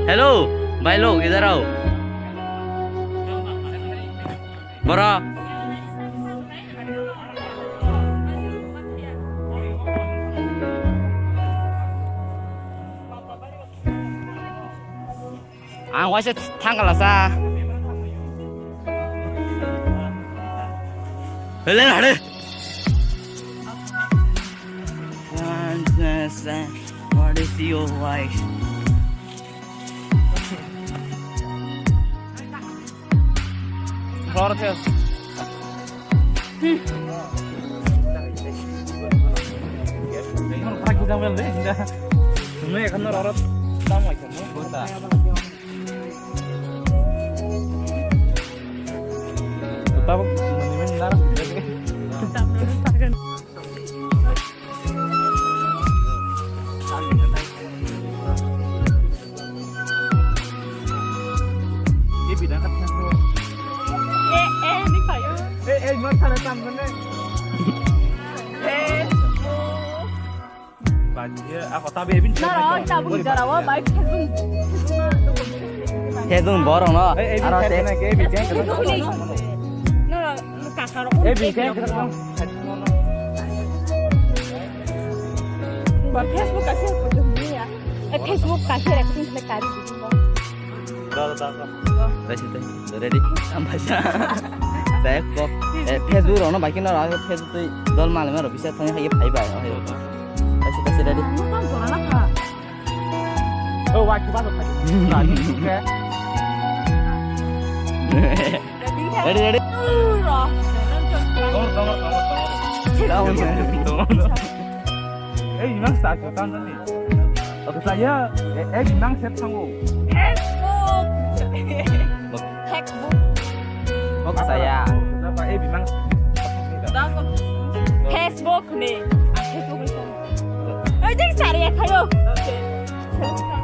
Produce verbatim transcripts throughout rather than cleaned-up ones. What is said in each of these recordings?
Hello, bhai log, idhar aao. Bora. Ang waisa thangkala sa. Hele hade. What is your wife? Ror the. Nang phai kujang bel de, hinda. Nung ekhan ror tam lai kamo. Bota. Tabuk mani men nar. Ni bidang khat thang ko. Eh, eh, ni kayo. Eh, eh, no thara tam ne. Eh, oh. Ba, ye, ako tabe bin. Naro, tabuk jara wa, bai, Facebook, Facebook na, Facebook na. Facebook borok no. Eh, eh, aro Facebook te. Na ke, bi Facebook na ke. Naro, kakaro. Eh, bi ke. Ba Facebook kasi ko dunia. Eh, Facebook kasi recording kena kari di sini. Dah, dah, dah. Ready? Tambah sa. Saya kok. Eh, Facebook rono baki na Facebook tu dol malam ro bisa tanya hai phai bai. Ready, ready. Oh, wah, coba tuh. Ready, ready. Tunggu, tunggu, tunggu, tunggu. Tunggu, tunggu. Eh, ini mah tak, tak, tak, tak. Oke, saya, eh, eh, bimang set thango. Facebook. Facebook. Oke, saya. Kenapa, eh, bimang? Facebook ni. Ah, Facebook ni. Eh, jadi cari ya, kayo.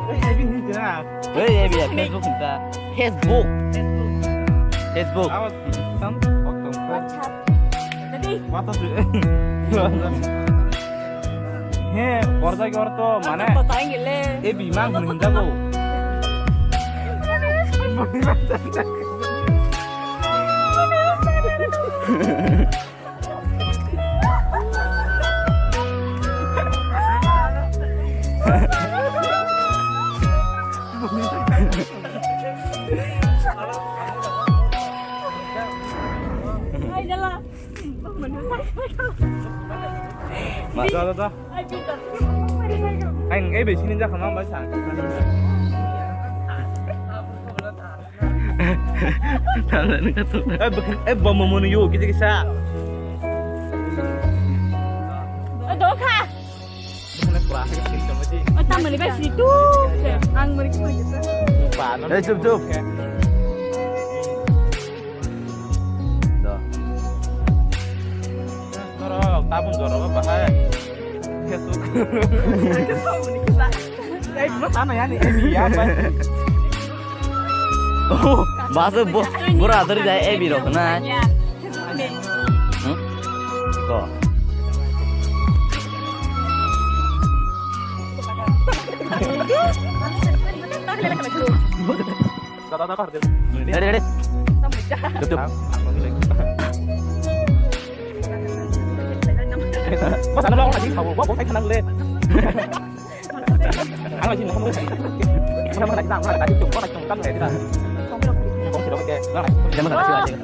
Eh, eh, bini jelas. Eh, eh, bini Facebook ni ta. Facebook. Facebook. Awas, sam, waktu. WhatsApp. Jadi. Mata tu. He, borjak orto, mane. Kota yang gile. Eh, bimang hinjago. Ai, dala. Ma, da, da, da. Ai, ang, eh, bai sini jakha ma, bai sa. Tala ni katu. Eh, bak-, eh, bom, bom, bom, yo, kita, kita. Eh, doka. Bukan kurang, kita, kita, kita. Oh, tamani bai sini tu. Ang mari, mari kita. Lupa, no? Eh, cup, cup. Da. Norok, tabung jorok, bahai. Kesu. Kesu, mani kita. Eh, gua sana ya nih, eh, iya, apa? Oh, bahasa bo-, bora dari jai, eh, biro, nah. Hmm? Ko. Ready, ready. Tutup. Mas, ano ba ako naging tao? Wa, wa, ay, kanang ulit. Ang lagi na kamo. Ano ba naging tao? Naging tao, naging tao, naging tao. Kung sino ba, kaya, naging tao. Diyan mo na, sige, sige.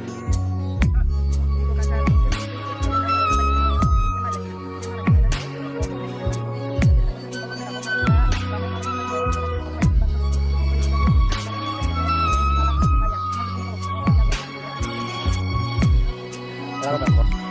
Salamat ako.